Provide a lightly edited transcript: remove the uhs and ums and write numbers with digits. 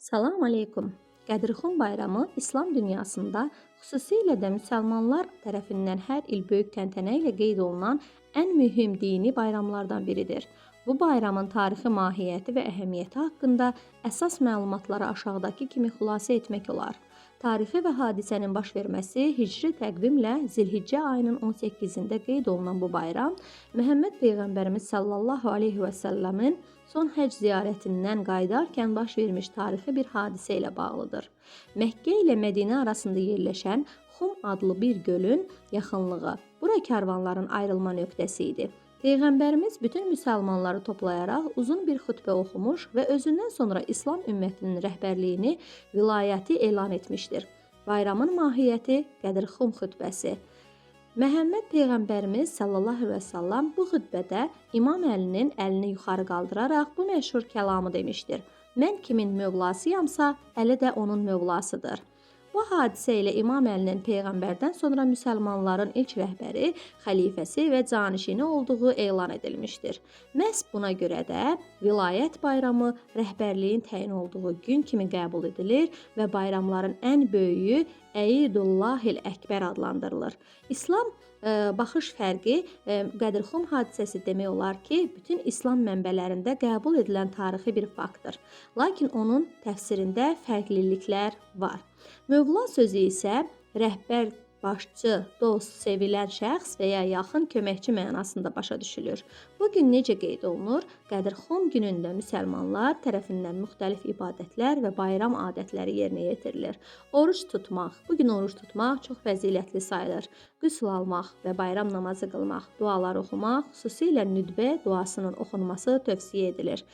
Salam aleykum. Qədir-Xum bayramı İslam dünyasında, xüsusilə də müsəlmanlar tərəfindən hər il böyük təntənə ilə qeyd olunan ən mühüm dini bayramlardan biridir. Bu bayramın tarixi mahiyyəti və əhəmiyyəti haqqında əsas məlumatları aşağıdakı kimi xülasə etmək olar. Tarixi və hadisənin baş verməsi hicri təqvimlə Zilhiccə ayının 18-də qeyd olunan bu bayram Məhəmməd Peyğəmbərimiz sallallahu aleyhi və səlləmin son həcc ziyarətindən qayıdarkən baş vermiş tarixi bir hadisə ilə bağlıdır. Məkkə ilə Mədinə arasında yerləşən Xum adlı bir gölün yaxınlığı bura karvanların ayrılma nöqtəsi idi. Peyğəmbərimiz bütün müsəlmanları toplayaraq uzun bir xütbə oxumuş və özündən sonra İslam ümmətinin rəhbərliyini vilayəti elan etmişdir. Bayramın mahiyyəti Qədir-Xum xütbəsi. Məhəmməd Peyğəmbərimiz sallallahu əleyhi və səlləm bu xütbədə İmam Əlinin əlini yuxarı qaldıraraq bu məşhur kəlamı demişdir. Mən kimin mövlasıyamsa, Əli də onun mövlasıdır. Bu hadisə ilə İmam Əlinin peyğəmbərdən sonra müsəlmanların ilk rəhbəri, xəlifəsi və canişini olduğu elan edilmişdir. Məhz buna görə də vilayət bayramı rəhbərliyin təyin olduğu gün kimi qəbul edilir və bayramların ən böyüyü Əidullahil Əkbər adlandırılır. İslam baxış fərqi Qədir-Xum hadisəsi demək olar ki, bütün İslam mənbələrində qəbul edilən tarixi bir faktdır. Lakin onun təfsirində fərqliliklər var. Mövla sözü isə rəhbər, başçı, dost, sevilən şəxs və ya yaxın köməkçi mənasında başa düşülür. Bu gün necə qeyd olunur? Qədir-Xum günündə müsəlmanlar tərəfindən müxtəlif ibadətlər və bayram adətləri yerinə yetirilir. Oruc tutmaq. Bu gün oruc tutmaq çox fəzilətli sayılır. Qüsl almaq və bayram namazı qılmaq, dualar oxumaq, xüsusilə nüdbə duasının oxunması tövsiyə edilir.